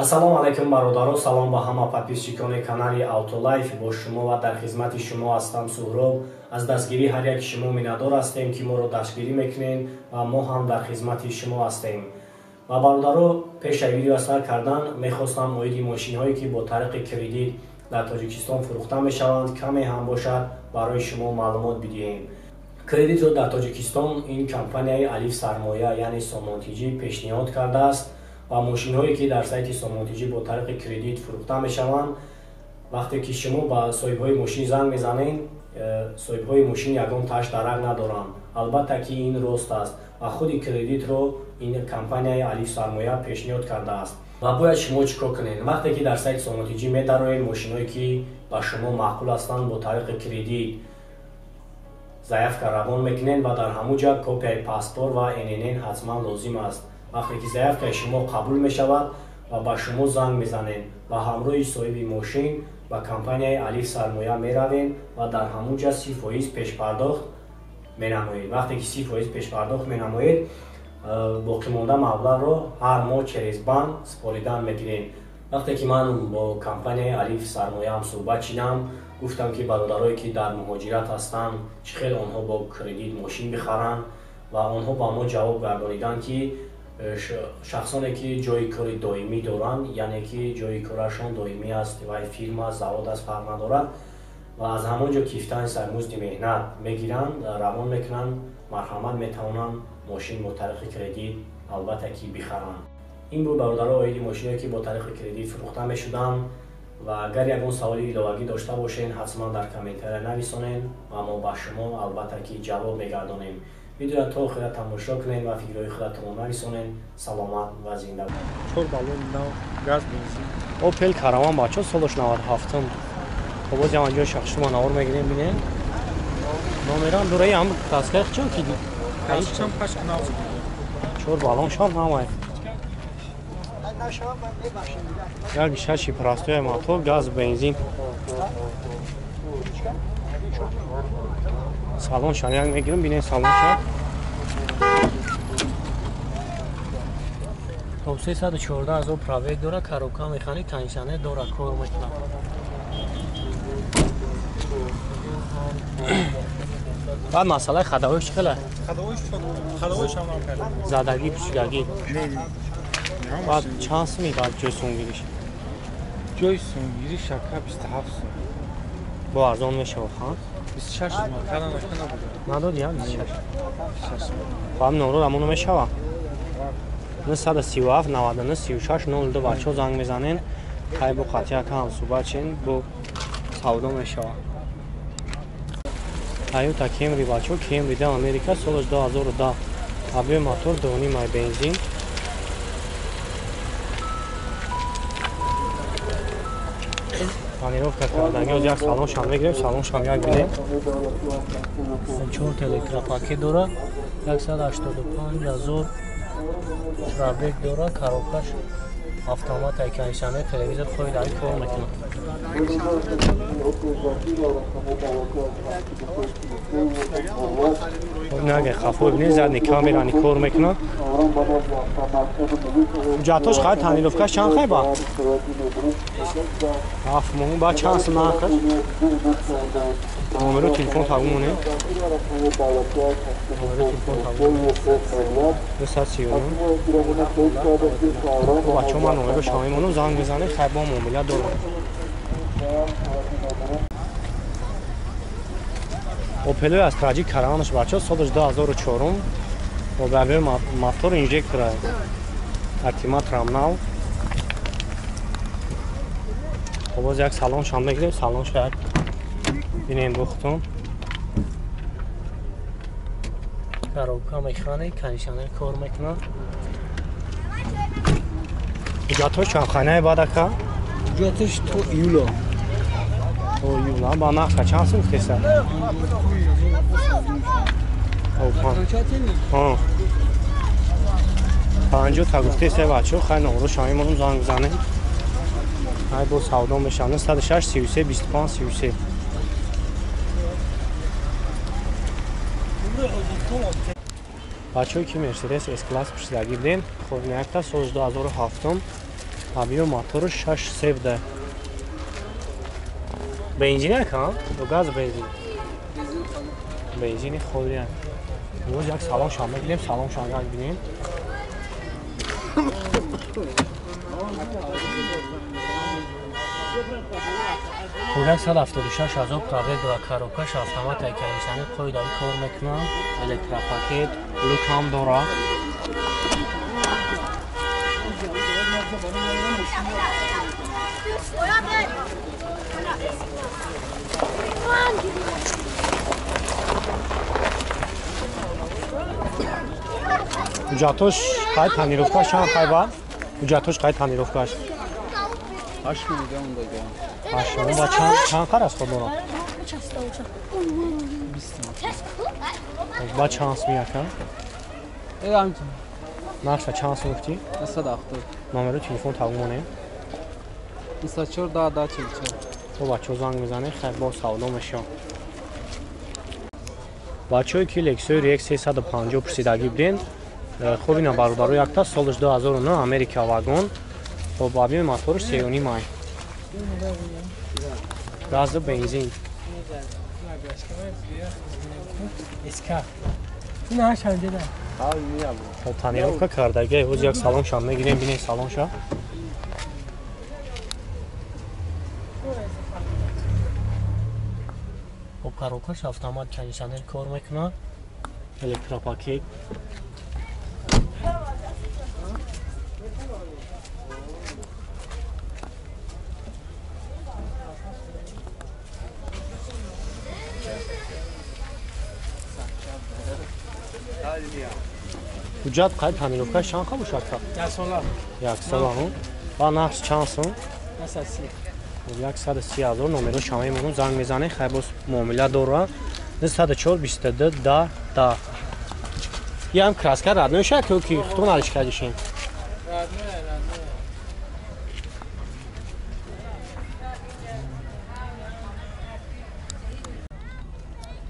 Ассалому алайкум бародаро, салом ба ҳама подписчикони канали Автолайф. Бо шумо ва дар хизмати шумо ҳастам Суҳроб. Аз дастгирии ҳар яки шумо миннатдор ҳастем, ки моро дастгирӣ мекунед ва мо ҳам дар хизмати шумо ҳастем. Ва бародаро, пеш аз видео сар кардан мехостам оиди мошинҳое, ки бо тариқи кредит дар Тоҷикистон фурӯхта мешаванд, каме ҳам бошад барои шумо маълумот бидиҳем. Кредитро дар Тоҷикистон ин компанияи Алиф Сармоя, яъне Сомонтиҷӣ пешниҳод кардааст ва мошинҳое, ки дар сайти Сомонтиҷӣ бо тариқи кредит фурӯхта мешаванд, вақте ки шумо ба соҳибҳои мошин занг мезанед, соҳибҳои мошин ягон таш дарак надоранд. Албатта ки ин рост аст ва худи кредитро ин компанияи Алиф Сармоя пешниҳод кардааст. Ва бояд шумо чӣ кор кунед? Вақте ки дар сайти Сомонтиҷӣ медароед, мошинҳое, ки ба шумо маъқул ҳастанд, бо тариқи кредит заявка равон мекунед ва дар ҳамун ҷа копияи паспорт ва ННН ҳатман лозим аст. Вақте ки заявкаи шумо қабул мешавад ва ба шумо занг мезанед ва ҳамроҳи соҳиби мошин ба компанияи Алиф Сармоя меравем ва дар ҳамун ҷа 30% пешпардохт менамоед. Вақте ки 30% пешпардохт менамоед, боқимонда маблағро ҳар моҳ через банк супоридан мегирем. Вақте ки ман бо компанияи Алиф Сармояам суҳбат шидам, гуфтам, ки бародарое, ки дар муҳоҷират ҳастанд, чӣ хел онҳо бо кредит мошин бихаранд, ва онҳо ба мо ҷавоб гардониданд, ки шахсоне, ки ҷои кори доимӣ доранд, яъне ки ҷои корашон доимӣ аст, вай фирма, завод аст, фарқ надорад, ва аз ҳамон ҷо кифтани сармузди меҳнат мегиранд, равон мекунанд, марҳамат, метавонанд мошин бо тариқи кредит албатта ки бихаранд. Ин буд бародаро оиди мошиное, ки бо тариқи кредит фурӯхта мешуданд. Ва агар ягон саволи иловагӣ дошта бошед, ҳатман дар комментария нависонед ва мо ба шумо албатта ки ҷавоб мегардонем. Видеоро то охира тамошо кунед ва фикрҳои худатонро нависонед. Саломат ва зинда. Чор баллон нав, газ, бензин. Опел Караван бачо, солаш 97. То боз ям анҷо шахшума навор мегирем, бинед. Номерам дураи ҳам таскай чон ки Касчам паш нав. Чор баллон шам ҳамай. Як шаши простой мотор, газ, бензин. Салон шан як мегирам, бинед салон шан. То 314 ҳазор пробег дора, коробка механик, кондиционер дора, кор мекунад. Баъд масъалаи хадавоиш чӣ хела? Хадавоиш ҳам нам кард. Задагӣ, пӯшидагӣ. Баъд чанд суми баъд ҷои сунгириш? Ҷои сунгириш ака 27 сум. Бо арзон мешавад, ха? 26 сум, кала нака набуда. Надоди, ҳа, 26. 26 сум. Баъд номро рамоно мешава? 937 99 36 02 бачаҳо занг мезанен, хай бо қатъи ака ҳамсӯҳбат шен, бо савдо мешава. Toyota Camry бачаҳо, Camry да Америка, солаш 2010. Объем мотор 2.5 ай бензин. Тонировка кардагӣ, як салон шам мегирем, салон шам як бинем. 4 электропакет дора, 185 ҳазор пробег дора, коробкаш автомат, ай кондиционер, телевизор хоҳи дар кор мекунад. Наге хафо бинед, задни камера ни кор мекунад. Ҳуҷҷатош хай тонировкаш чанд хай ба? 7 моҳ ба чанд сум нархаш? Номеро телефон тагу монем. Номеро телефон тагу. 239. Бачаҳо, ман номеро шумо мемонам, занг мезанед, хай бо муомила дорам. Опелои аз таҷик караванаш бачаҳо, солаш 2004, бо объем мотор инжектора, альтиматорам нав. Боз як салон шам мегирем, салон шояд бинем бухтон. Коробка механик, кондиционер кор мекунад. Ҳуҷҷатҳош чанд хайнаи баъд ака? Ҳуҷҷаташ то июла. То июла. Ба нарха чанд сум гуфтеса? 50 та гуфтеса бачаҳо, хай номро шам мемонам, занг бизанем. Ай бо савдо мешавад. 906 33 25 33. Бачаҳое, ки Мерседес С-класс пурсидагӣ будем, хоб якта соли 2007. Объем мотору 6,7. Бензин ака? Ё газ бензин? Бензини холия. Боз як салон шам мегирем, салон шам як бинем. Хулак 176 ҳазор пробег дора, коробкаш автомат кондитсионер қоидави кор мекунад, электропакет, люк ҳам дора. Ҳуҷҷатош қайд тонировкаш чанд қайба? Ҳуҷҷатош қайд тонировкаш? 8 миллион дага. 8 миллион ба чанд қараз ход дорад? 20. Ба чанд сум яка? Нархша чанд сум гуфтӣ? 170. Номери телефон табу монем? 24 10 10 44. То бачаҳо занг мезанем, хайр бо савдо мешавад. Бачаҳое ки Lexus RX 350 пурсидагӣ буден, хуб ина бародаро якта солаш 2009 Америка вагон, хуб объеми моторш 3.5 май. Газу бензин. Хуб тонировка кардагӣ, ҳоз як салон шам мегирем, бинем салон ша. Хуб коробкаш автомат кондитсионер кор мекунад, электропакет. Ҳуҷҷат қайд тонировкаш чанд қа бошад? Як сола. Як сола. Ба нарх чанд сум? 130. 130 ҳазор номеро шама мемонам, занг мезанем, хайр боз муомила дора. 904 22 10 10. Ям краска родной ша ки хто налиш кардишин? Родной, родной.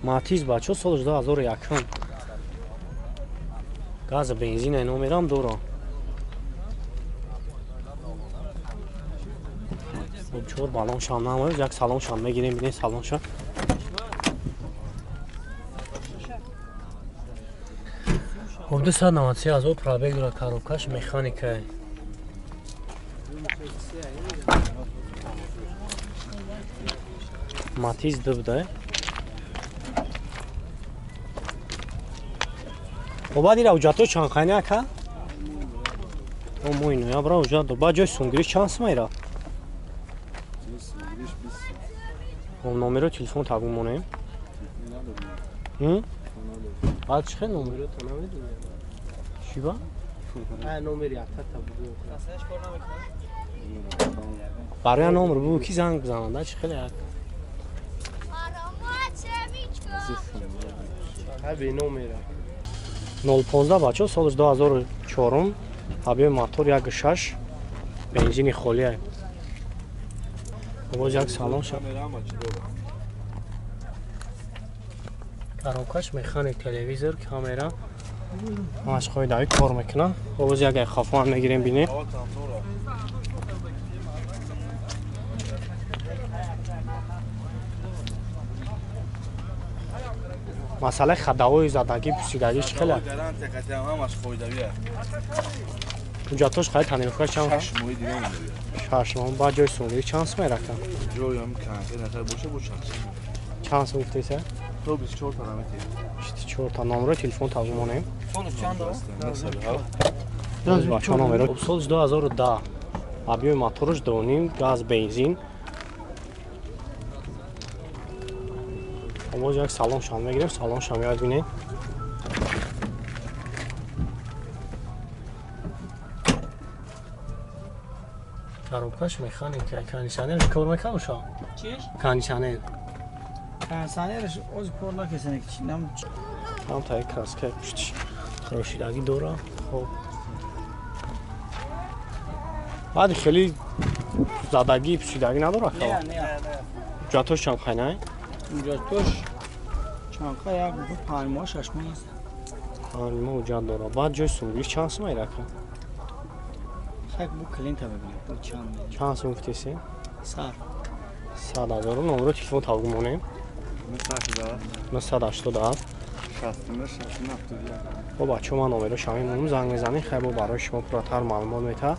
Матиз бачо соли 2001. Газ бензин номерам дора. Хуб чор балон шам намояд, як салон шам мегирем, бинем салон ша. Хуб 293 ҳазор пробег дора, коробкаш механика. Матиз 2 буда. Хуб баъд ира ҳуҷҷатҳо чанд қайна ака? О моҳи ноябра ҳуҷҷат дор. Баъд ҷои сунгириш чанд сум ира? Номеро телефон табу монем. Баъд чӣ хел номеро та намедонем? Чӣ ба? Барои номер бугӯ ки занг бизананд, чӣ хеле як? Нол 15 бачо соли 2004 объеми мотор 1.6 бензини холия. Боз як салон шав. Коробкаш механик, телевизор, камера. Ҳамаш қоидави кор мекунад. Боз як хафо ҳам мегирем, бинем. Масъалаи хадавои задагӣ, пусидагӣ чӣ хеле? Ҳуҷҷатош қайд тонировкаш чанд? 6 моҳ. Баъд ҷои сунгирӣ чанд сум меракам? Чанд сум гуфтеса? 24 та. Номеро телефон табу монем. Бача номеро. Соли 2010. Объеми моторш 2.5, газ, бензин. Боз як салон шам мегирем, салон шам як бинем. Коробкаш механика, кондитсионер кор мекунад ша? Чиш? Кондитсионер. Кондитсионерш оз кор накесане ки нам. Там таи краска пуштиш хорошидагӣ дора. Хоб. Баъд хеле задагӣ, пусидагӣ надора Не, хала? не. Ҳуҷҷатош чанд қайна? Ҳуҷҷатош чанд қа як 5 моҳ, 6 моҳ аст. 5 моҳ ҳуҷҷат дора. Баъд ҷои сунгириш чанд сум айрака? Хай, бу клиента мебинем, бу чанд. Чанд сум гуфтеси? Сар. 100 000. Номеро телефон тавгу монем. 987 бо бачаҳо, ман номеро шава мемонам, занг мезанем. Хай, бо барои шумо пурратар маълумот мета.